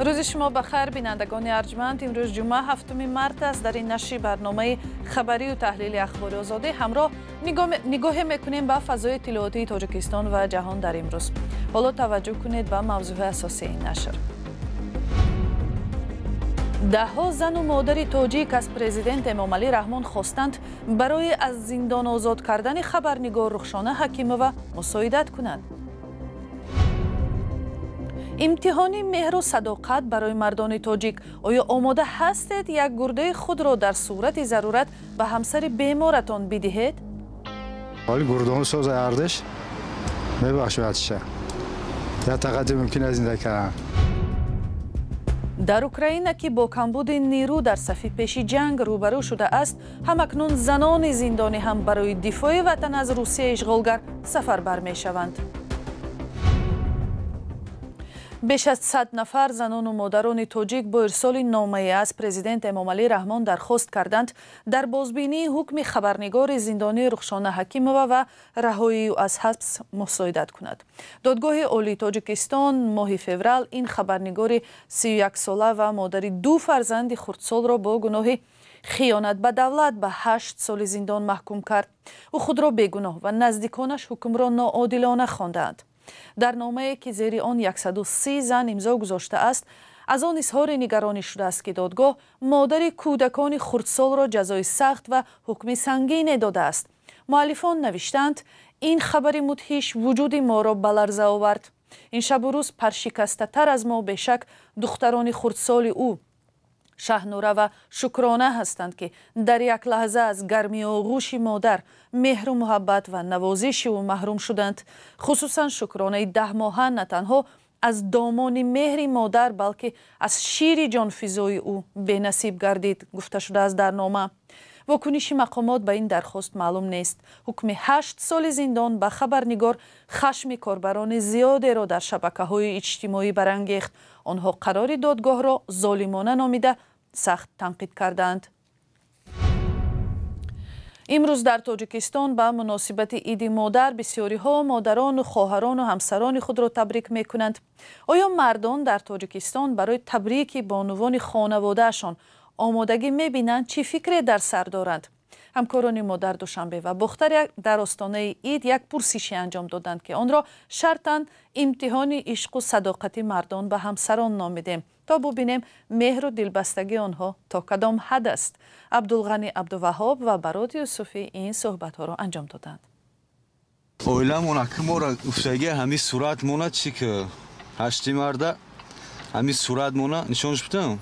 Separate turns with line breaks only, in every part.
Рӯзи шумо ба хайр, бинандагони арҷманд. Имрӯз ҷумъа, 7 март аст. Дар ин нашри барномаи хабарию таҳлили Ахбори Озодӣ ҳамроҳ нигоҳе мекунем ба фазои иттилоотии Тоҷикистон ва ҷаҳон дар имрӯз. Ҳоло таваҷҷӯҳ кунед ба мавзӯи асосии ин нашр. Даҳҳо зану модари тоҷик аз президент Эмомалӣ Раҳмон хостанд, барои аз зиндон озод кардани хабарнигор Рухшона Ҳакимова мусоидат кунанд. Имтиҳони меҳру садоқат барои мардони тоҷик. Оё омода ҳастед, як гурдаи худро дар сурати зарурат ба ҳамсари беморатон бидиҳед?
Ҳоли гурдаҳо соза ардаш мебахшад ша. Я тақати мумкин аз зинда кардан.
Дар Украина, ки бо камбуди нерӯ дар сафи пеши ҷанг рӯбарӯ шудааст, ҳамакнун занони зиндонӣ ҳам барои дифои ватан аз Русияи ишғолгар сафарбар мешаванд. Беш аз 100 нафар занону модарони тоҷик бо ирсоли номае аз президент Эмомалӣ Раҳмон дархост карданд, дар бозбинии ҳукми хабарнигори зиндонии Рухшона Ҳакимова ва раҳоии ӯ аз ҳабс мусоидат кунад. Додгоҳи Олии Тоҷикистон моҳи феврал ин хабарнигори 31-сола ва модари ду фарзанди хурдсолро бо гуноҳи хиёнат ба давлат ба 8 соли зиндон маҳкум кард. Ӯ худро бегуноҳ ва наздиконаш ҳукмро ноодилона хондаанд. Дар номае, ки зери он 130 зан имзо гузоштааст, аз он изҳори нигаронӣ шудааст, ки додгоҳ модари кӯдакони хурдсолро ҷазои сахт ва ҳукми сангине додааст. Муаллифон навиштанд: «Ин хабари мудҳиш вуҷуди моро ба ларза овард. Ин шабу рӯз паршикастатар аз мо, бешак, духтарони хурдсоли ӯ, Шаҳнура ва Шукрона ҳастанд, ки дар як лаҳза аз гармии оғӯши модар, меҳру муҳаббат ва навозиши ӯ маҳрум шуданд. Хусусан Шукронаи 10-моҳа на танҳо аз домони меҳри модар, балки аз шири ҷонфизои ӯ бенасиб гардид», гуфта шудааст дар нома. Вокуниши мақомот ба ин дархост маълум нест. Ҳукми 8 соли зиндон ба хабарнигор хашми корбарони зиёдеро дар шабакаҳои иҷтимоӣ барангехт. Онҳо қарори додгоҳро золимона номида, сахт танқид кардаанд. Имрӯз дар Тоҷикистон ба муносибати Иди модар бисёриҳо модарону хоҳарону ҳамсарони худро табрик мекунанд. Оё мардон дар Тоҷикистон барои табрики бонувони хонаводаашон омодагӣ мебинанд? Чӣ фикре дар сар доранд? Ҳамкорони мо дар Душанбе ва Бохтар дар остонаи ид як пурсише анҷом доданд, ки онро шартан «Имтиҳони ишқу садоқати мардон ба ҳамсарон» номидем, то бубинем меҳру дилбастагии онҳо то кадом ҳад аст. Абдулғанӣ Абдуваҳҳоб ва Барот Юсуфӣ ин суҳбатҳоро анҷом доданд.
Оиламон аки мора гуфтаги, ҳамин сурат мона чи ки ҳашти марда ҳамин сурат мона нишонш будам,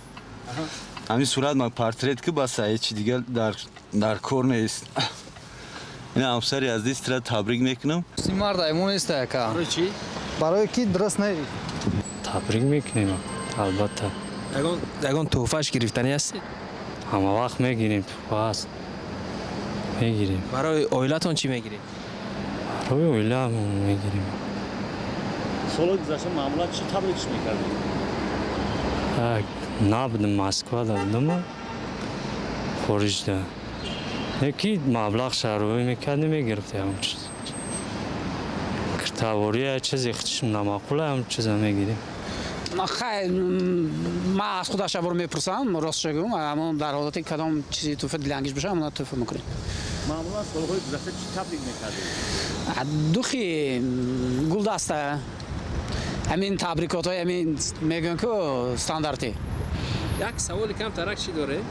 ҳамин сурат ма портрет ки баса, ҳечи дигар дар кор нест. Ин ҳамсари азиз, тира табрик мекунам.
Марда аймон нест, ака.
Чӣ?
Барои ки дуруст не.
Табрик мекунем, албатта.
Ягон тӯҳфаш гирифтанӣ ҳастед?
Ҳама вақт мегирем, тӯҳфа аст, мегирем.
Барои оилатон чӣ мегиред?
Барои оиламон мегирем.
Соли гузашта маъмулан чӣ табрикш мекардед?
Набудам, Москвада будам, хориҷда. Ки маблағ шаҳрӯӣ мекардем, мегирифтем ҳамон чиз. Киртавория, чизе худшм намаъқула, ҳамон чиза мегирем.
Хай, ман аз худаш абор мепурсам, ростша гӯм, ҳамон дар ҳолати кадом чизи тӯҳфа дилангез боша, ҳамона тӯҳфа мекунем.
Маъмулан солҳои гузашта чӣ табрик мекардед?
Духи, гулдаста, ҳамин табрикотҳои ҳамин мегӯям ку, стандартӣ.
Як саволи камтарак чӣ дорем.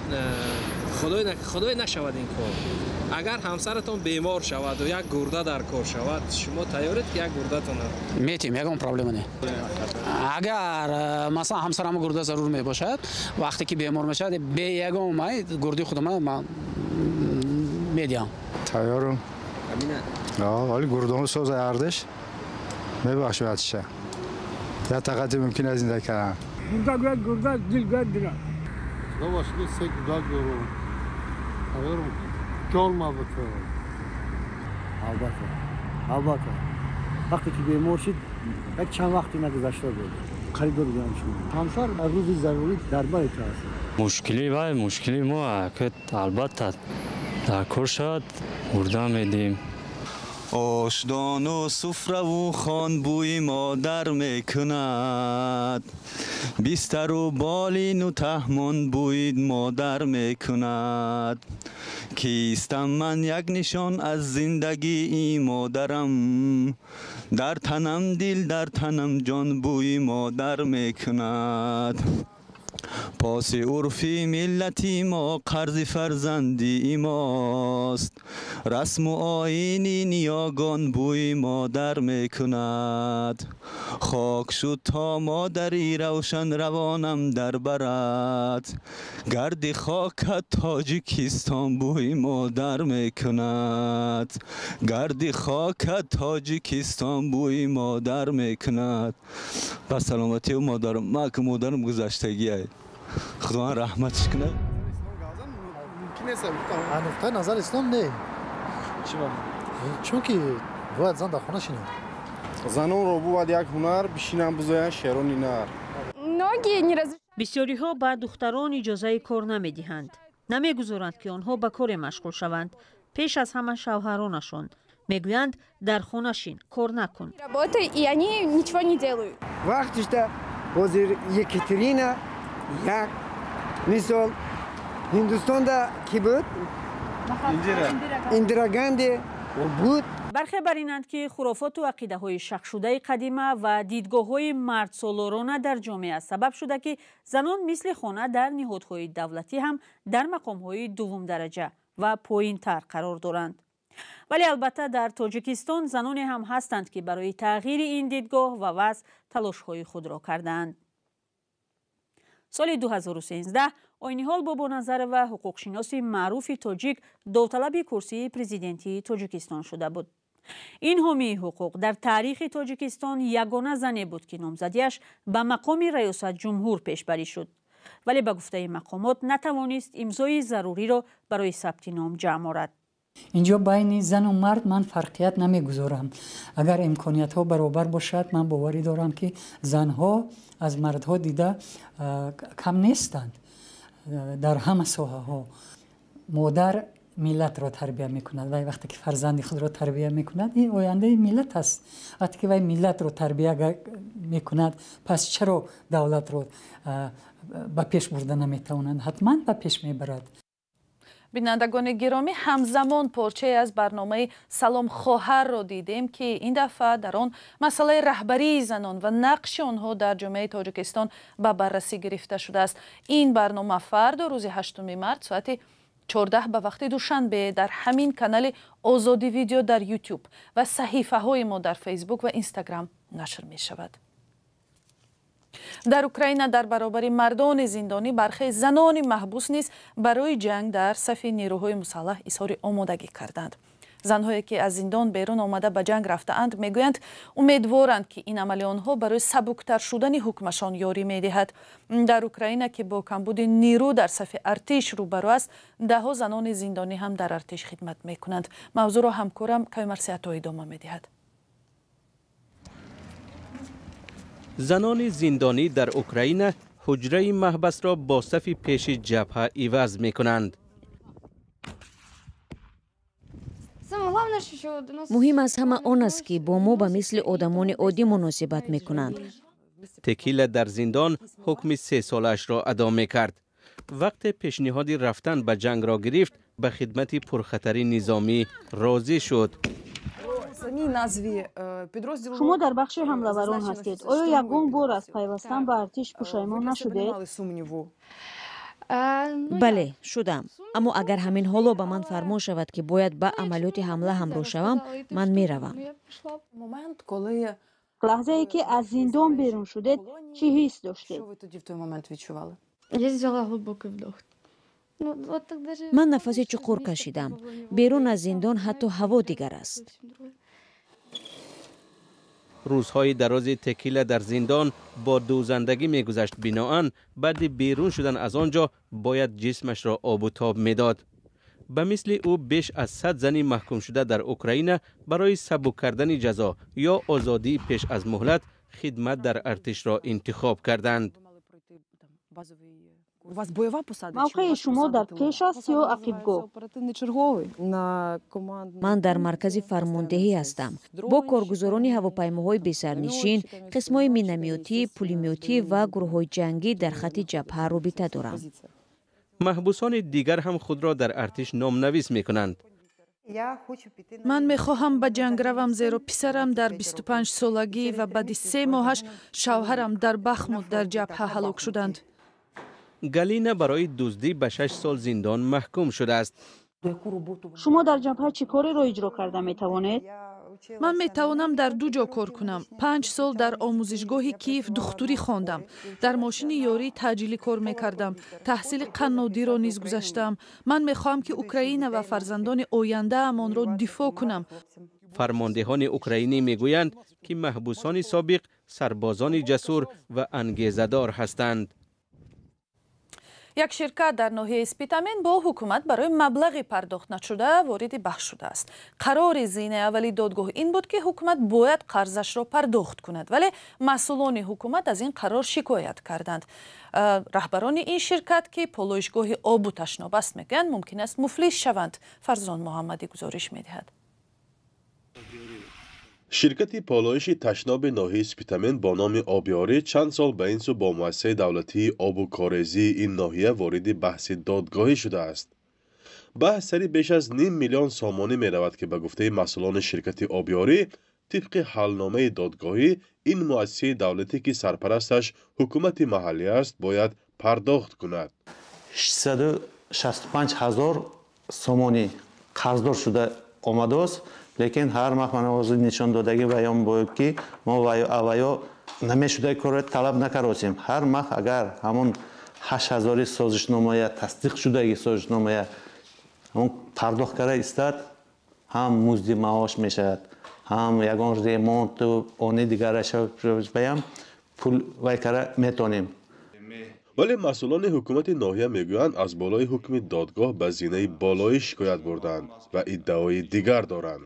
Худой нашавад ин кор, агар ҳамсаратон бемор шаваду як гурда дар кор шавад, шумо тайёред, ки як гурдатона
Метим, ягон проблема не. Агар масалан ҳамсарам гурда зарур мебошад, вақте ки бемор мешавад, бе ягон май гурди худама ман медиҳам.
Тайёрам, вале гурдаҳо соза ардаш мебахшад ша. Я тақати мумкин аз зинда кардан.
Гурда гӯяд гурда, дил гӯяд дила.
Бошли се гурда дорам. Тайёрам. Ҷон мабута.
Албатта, албатта. Вақте ки бемор шид, як чанд вақте нагузашта буд. Қариб будам шумо. Ҳамсар дар рӯзи зарурӣ дар бари ту аст.
Мушкили вай мушкили мо, ки албатта дар кор шавад, гурда медиҳем.
Ошдону суфраву хон бӯи модар мекунад, бистару болину таҳмон бӯи модар мекунад. Кистам ман як нишон аз зиндагии модарам, дар танам дил, дар танам ҷон бӯи модар мекунад. Поси урфи миллати мо қарзи фарзандии мост, расму оини ниёгон бӯи модар мекунад. Хок шуд то модари равшан равонам дар барад, гарди хокат Тоҷикистон бӯи модар мекунад, гарди хокат Тоҷикистон бӯи модар мекунад. Ба саломатии модарам, ман ки модарам гузаштагиай, Худованд раҳматш кунад.
Нуқтаи назари ислом не, чунки бояд зан дар хона шинад.
Занонро бувад як ҳунар, бишинанд бизоянд шерони нар.
Бисёриҳо ба духтарон иҷозаи кор намедиҳанд, намегузоранд, ки онҳо ба коре машғул шаванд. Пеш аз ҳама шавҳаронашон мегӯянд: дар хона шин, кор накун.
Вақтишда ҳозир Екатерина як мисол, Ҳиндустонда ки буд, Индира Ганди буд.
Бархе бар инанд, ки хурофоту ақидаҳои шакшудаи қадима ва дидгоҳҳои мардсолорона дар ҷомеа сабаб шуда, ки занон мисли хона дар ниҳодҳои давлатӣ ҳам дар мақомҳои дуввумдараҷа ва поинтар қарор доранд. Вале албатта дар Тоҷикистон заноне ҳам ҳастанд, ки барои тағйири ин дидгоҳ ва вазъ талошҳои худро кардаанд. Соли 2013 Ойниҳол Бобоназарова, ҳуқуқшиноси маъруфи тоҷик, довталаби курсии президентии Тоҷикистон шуда буд. Ин ҳомии ҳуқуқ дар таърихи Тоҷикистон ягона зане буд, ки номзадиаш ба мақоми раёсат ҷумҳур пешбарӣ шуд, вале ба гуфтаи мақомот натавонист имзои заруриро барои сабти ном ҷамъ орад.
Инҷо байни зану мард ман фарқият намегузорам. Агар имкониятҳо баробар бошад, ман боварӣ дорам, ки занҳо аз мардҳо дида кам нестанд дар ҳама соҳаҳо. Модар миллатро тарбия мекунад. Вай вақте ки фарзанди худро тарбия мекунад, ин ояндаи миллат аст. Вақте ки вай миллатро тарбия мекунад, пас чаро давлатро ба пеш бурда наметавонад? Ҳатман ба пеш мебарад.
Бинандагони гиромӣ, ҳамзамон порчае аз барномаи Салом хоҳарро дидем, ки ин дафъа дар он масъалаи раҳбарии занон ва нақши онҳо дар ҷомеаи Тоҷикистон ба баррасӣ гирифта шудааст. Ин барнома фардо рӯзи 8 март соати 14 ба вақти Душанбе дар ҳамин канали Озодӣ видео дар Ютуб ва саҳифаҳои мо дар Фейсбук ва Инстаграм нашр мешавад. Дар Украина дар баробари мардони зиндонӣ бархе занони маҳбус низ барои ҷанг дар сафи нерӯҳои мусаллаҳ изҳори омодагӣ карданд. Занҳое ки аз зиндон берун омада ба ҷанг рафтаанд, мегӯянд, умедворанд, ки ин амали онҳо барои сабуктар шудани ҳукмашон ёрӣ медиҳад. Дар Украина, ки бо камбуди нерӯ дар сафи артиш рӯбарӯ аст, даҳҳо занони зиндонӣ ҳам дар артиш хидмат мекунанд. Мавзӯъро ҳамкорам Каюмарси Ато идома медиҳад.
Занони зиндонӣ дар Украина ҳуҷраи маҳбасро бо сафи пеши ҷабҳа иваз мекунанд.
Муҳим аз ҳама он аст, ки бо мо ба мисли одамони оддӣ муносибат мекунанд.
Текила дар зиндон ҳукми 3 солаашро адо мекард. Вақте пешниҳоди рафтан ба ҷангро гирифт, ба хидмати пурхатари низомӣ розӣ шуд.
Шумо дар бахши ҳамлаварон ҳастед. Оё ягон бор аз пайвастан ба артиш пушаймон нашудед?
Бале, шудам, аммо агар ҳамин ҳоло ба ман фармон шавад, ки бояд ба амалиёти ҳамла ҳамроҳ шавам, ман меравам.
Лаҳзае ки аз зиндон берун шудед, чӣ ҳис доштед?
Я сделала глубокий вдох.
Ман нафаси чуқур кашидам. Берун аз зиндон ҳатто ҳаво дигар аст.
Рӯзҳои дарози Текила дар зиндон бо дӯзандагӣ мегузашт. Биноан баъди берун шудан аз он ҷо бояд ҷисмашро обу тоб медод. Ба мисли ӯ беш аз 100 зани маҳкумшуда дар Украина барои сабук кардани ҷазо ё озодии пеш аз муҳлат хидмат дар артишро интихоб карданд.
Мавқеи шумо дар пеш аст ё ақибгоҳ?
Ман дар маркази фармондеҳӣ ҳастам. Бо коргузорони ҳавопаймоҳои бесарнишин, қисмҳои миномётӣ, пулемётӣ ва гурӯҳҳои ҷангӣ дар хатти ҷабҳа робита дорам.
Маҳбусони дигар ҳам худро дар артиш номнавис мекунанд.
Ман мехоҳам ба ҷанг равам, зеро писарам дар 25 солагӣ ва баъди 3 моҳаш шавҳарам дар Бахмут дар ҷабҳа ҳалок шуданд.
Галина барои дуздӣ ба 6 сол зиндон маҳкум шудааст.
Шумо дар ҷабҳа чӣ кореро иҷро карда метавонед?
Ман метавонам дар ду ҷо кор кунам. 5 сол дар омӯзишгоҳи Киев духтурӣ хондам. Дар мошини ёрии таъҷилӣ кор мекардам. Таҳсили қаннодиро низ гузаштаам. Ман мехоҳам, ки Украина ва фарзандони ояндаамонро дифоъ кунам.
Фармондеҳони украинӣ мегӯянд, ки маҳбусони собиқ сарбозони ҷасур ва ангезадор ҳастанд.
Як ширкат дар ноҳияи Спитамен бо ҳукумат барои маблағи пардохт нашуда вориди баҳс шудааст. Қарори зинаи аввали додгоҳ ин буд, ки ҳукумат бояд қарзашро пардохт кунад, вале масъулони ҳукумат аз ин қарор шикоят карданд. Раҳбарони ин ширкат, ки полоишгоҳи обу ташноб аст, мегӯянд, мумкин аст муфлис шаванд. Фарзон Муҳаммадӣ гузориш медиҳад.
Ширкати полоиши ташноби ноҳияи Спитамен бо номи Обиёрӣ чанд сол ба ин сӯ бо муассисаи давлатии обу корезии ин ноҳия вориди баҳси додгоҳӣ шудааст. Баҳс сари беш аз 500 000 сомонӣ меравад, ки ба гуфтаи масъулони ширкати Обиёрӣ, тибқи ҳалномаи додгоҳӣ ин муассисаи давлатӣ, ки сарпарасташ ҳукумати маҳаллӣ аст, бояд пардохт кунад.
665 ҳазор сомонӣ қарздор шуда омадааст, лекин ҳар вақт мана ҳозир нишон додагӣ ваён бояд, ки мо аваё намешудаи корро талаб накардосем. Ҳар вақт агар ҳамон 8 ҳазори созишномая, тасдиқ шудаги созишномая ҳамон пардохт карда истад, ҳам музди маош мешавад, ҳам ягон ремонту они дигарашаям пул вай карда метонем.
Вале масъулони ҳукумати ноҳия мегӯянд, аз болои ҳукми додгоҳ ба зинаи болоӣ шикоят бурданд ва иддаои дигар доранд.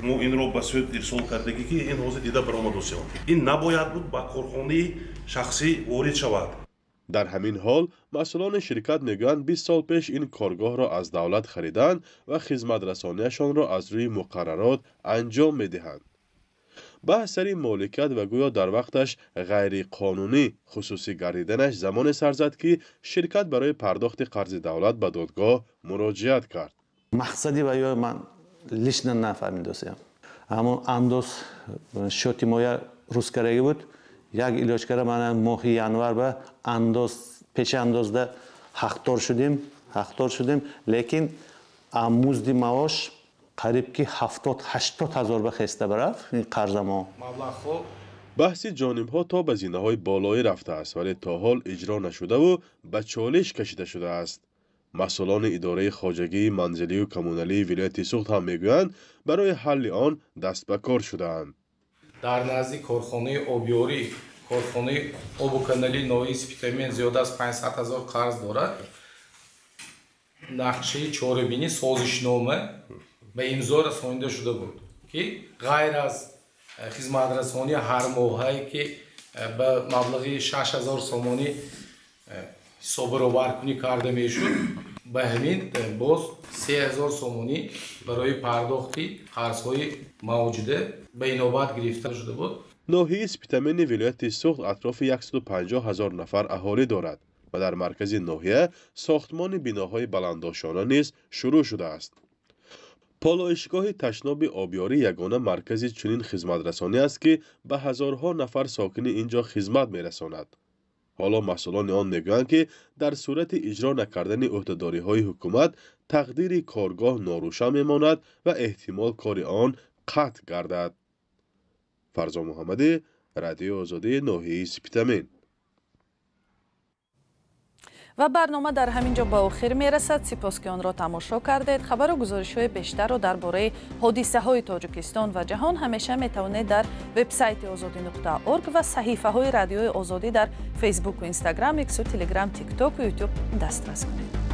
Мо инро ба суд ирсол кардагӣ, ки ин ҳозир дида баромадосем. Ин набояд буд ба корхонаи шахсӣ ворид шавад.
Дар ҳамин ҳол масъулони ширкат мегӯянд, 20 сол пеш ин коргоҳро аз давлат хариданд ва хизматрасонияшонро аз рӯи муқаррарот анҷом медиҳанд. Баҳс сари моликият ва гӯё дар вақташ ғайриқонунӣ хусусӣ гардиданаш замоне сар зад, ки ширкат барои пардохти қарзи давлат ба додгоҳ муроҷиат кард.
Мақсади ва ё ман лично нафаҳмидосем. Ҳамон андоз шоти моя рӯзкарагӣ буд. Як илоҷкара мана моҳи январ ба андоз пеши андозда ҳақдор шудем, лекин музди маош қариб ки 70-80 ҳазор ба хеста барафт ин қарза мо.
Баҳси ҷонибҳо то ба зинаҳои болоӣ рафтааст, вале то ҳол иҷро нашудаву ба чолиш кашида шудааст. Масъулони идораи хоҷагии манзилию коммуналии вилояти Суғд ҳам мегӯянд, барои ҳалли он даст ба кор шудаанд.
Дар назди корхонаи Обиёрӣ, корхонаи обу каналии ноҳияи Спитамен зиёда аз 500 ҳазор қарз дорад. Нақшаи чорабинӣ созишнома ба имзо расонида шуда буд, ки ғайр аз хизматрасонии ҳар моҳае, ки ба маблағи 6 ҳазор сомонӣ ҳисоббаробаркунӣ карда мешуд, ба ҳамин боз 3 ҳазор сомонӣ барои пардохти қарзҳои мавҷуда ба инобат гирифта шуда буд.
Ноҳияи Спитамени вилояти Суғд атрофи 150 ҳазор нафар аҳолӣ дорад ва дар маркази ноҳия сохтмони биноҳои баландошона низ шурӯъ шудааст. Полоишгоҳи ташноби Обиёрӣ ягона маркази чунин хизматрасонӣ аст, ки ба ҳазорҳо нафар сокини ин ҷо хизмат мерасонад. Ҳоло масъулони он мегӯянд, ки дар сурати иҷро накардани ӯҳдадориҳои ҳукумат тақдири коргоҳ норӯшан мемонад ва эҳтимол кори он қатъ гардад. Фарзон Муҳаммадӣ, Радиои Озодӣ, ноҳияи Спитамен.
Ва барнома дар ҳамин ҷо ба охир мерасад. Сипос, ки онро тамошо кардед. Хабару гузоришҳои бештарро дар бораи ҳодисаҳои Тоҷикистон ва ҷаҳон ҳамеша метавонед дар вебсайти озодӣ.орг ва саҳифаҳои Радиои Озодӣ дар Фейсбуку Инстаграм, Иксу, Телеграм, Тиктоку Ютуб дастрас кунед.